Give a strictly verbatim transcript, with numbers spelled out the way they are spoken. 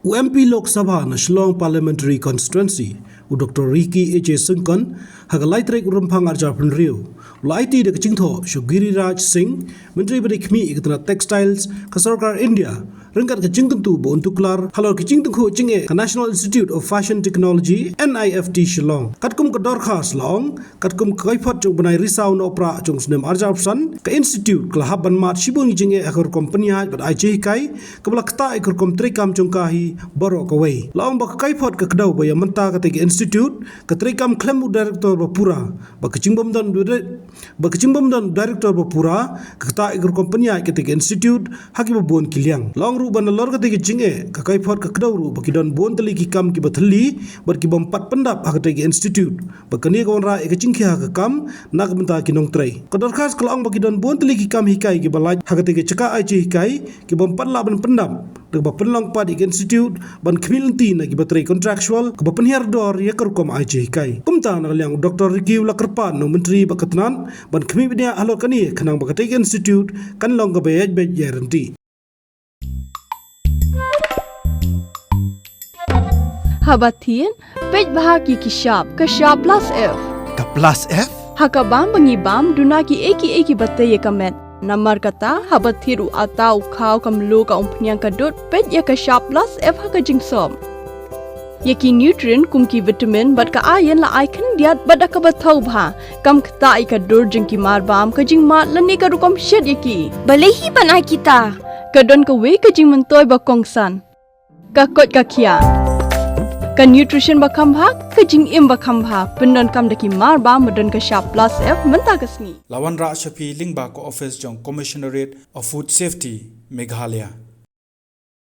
U M P Lok Sabha na Shillong Parliamentary Constituency, u Doctor Ricky A J Syngkon, ha ka lai tarik u Rymphang arhajar phew hynriew, u la aiti da ka jingthoh sha u Giriraj Singh, Myntri ba dei khmih ïa ka tnat Textiles ka Sorkar India, ryngkat ka jingkyntu ba un tuklar halor ka jingtyngkhuh jingeh ka National Institute of Fashion Technology, N I F T, Shillong. Katkum ka dorkhas la ong, katkum ka kaiphod jong u bnai Risaw Nohprah jong u snem arhajar arphew san, ka institute ka la hap ban mad shibun ki jingeh ha ka rukom pynïaid bad ai jinghikai, kaba la ktah ïa ka rukom treikam jong ka hi baroh kawei. La ong ba ka kaiphod ka kdew ba ïa mynta katei ka institute ka treikam khlem u director ba pura, ba ka jingbym don u dire-, ba ka jingbym don u director ba pura ka ktah ïa ka rukom pynïaid katei ka institute ha kiba bun ki liang. La ong ruh ba nalor katei ka jingeh, ka kaiphod ka kdew ruh ba ki don bun tylli ki kam kiba thylli bad ki bym pat pyndap ha katei ka institute, ba kane ka wanrah ïa ka jingkhia ka kam na ka bynta ki nongtrei. Ka dorkhas ka la ong ba ki don bun tylli ki kam hikai kiba lait ha katei ka jaka ai jinghikai, ki bym pat lah ban pyndap, da kaba pynlong pat ïa ka institute ban khmih lynti na kiba trei contractual, kaba pynhiar dor ïa ka rukom ai jinghikai. Kumta na ka liang u Doctor Ricky u la kyrpad na u Myntri bad ka tnat ban khmih bniah halor kane, khnang ba katei ka institute kan long kaba ïaid beit ïaid ryntih. Haba thied, peit bha ki ki shap, ka shap plus F. Ka plus F? Ha ka bam ba ngi bam, duna ki ei ki ei kiba tei ïa ka met. Namar kata, haba thied u atta, u khaw, ka mluh, ka umphniang, ka dud, peit ïa ka shap plus F ha ka jingsop. Ïa ki nutrient kum ki vitamin bad ka iron la ai khyndiat bad da kaba thaw bha. Kam ktah ïa ka dur jong ki marbam, ka jingmad lane ka rukom shet ïa ki. Balei hi ban ai kita? Ka don kawei ka jingmyntoi ba kongsan. Ka koit ka khiah. Ka nutrition ba kham bha, ka jingim ba kham bha. Pyndonkam da ki marbam ba don ka shap plus F mynta ka sngi. La wanrah sha phi lyngba ka office jong Commissionerate of Food Safety, Meghalaya.